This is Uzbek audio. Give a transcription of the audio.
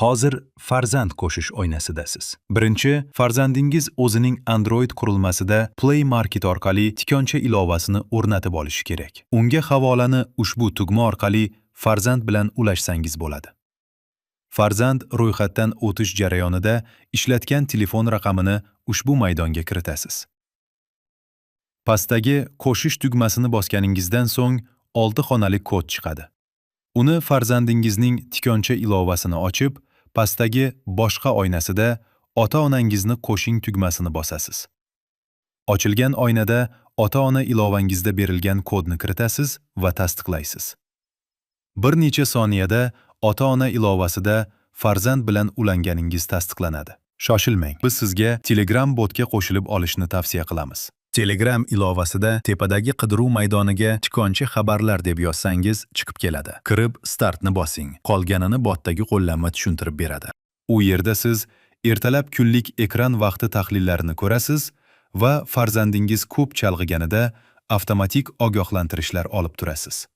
Hozir farzand qo'shish oynasidasiz. Birinchi, farzandingiz o'zining Android qurilmasida Play Market orqali tikoncha ilovasini o'rnatib olishi kerak. Unga havolani ushbu tugma orqali farzand bilan ulashsangiz bo'ladi. Farzand ro'yxatdan o'tish jarayonida ishlatgan telefon raqamini ushbu maydonga kiritasiz. Pastdagi qo'shish tugmasini bosganingizdan so'ng 6 xonali kod chiqadi. Uni farzandingizning tikoncha ilovasini ochib, pastdagi boshqa oynasida ota-onangizni qo'shing tugmasini bosasiz. Ochilgan oynada ota-ona ilovangizda berilgan kodni kiritasiz va tasdiqlaysiz. Bir necha soniyada ota-ona ilovasida farzand bilan ulanganingiz tasdiqlanadi. Shoshilmang. Biz sizga Telegram botga qo'shilib olishni tavsiya qilamiz. Telegram ilovasida tepadagi qidiruv maydoniga "tikoncha xabarlar" deb yozsangiz, chiqib keladi. Kirib, startni bosing. Qolganini botdagi qo'llanma tushuntirib beradi. U yerda siz ertalab kunlik ekran vaqti tahlillarini ko'rasiz va farzandingiz ko'p chalg'iganida avtomatik ogohlantirishlar olib turasiz.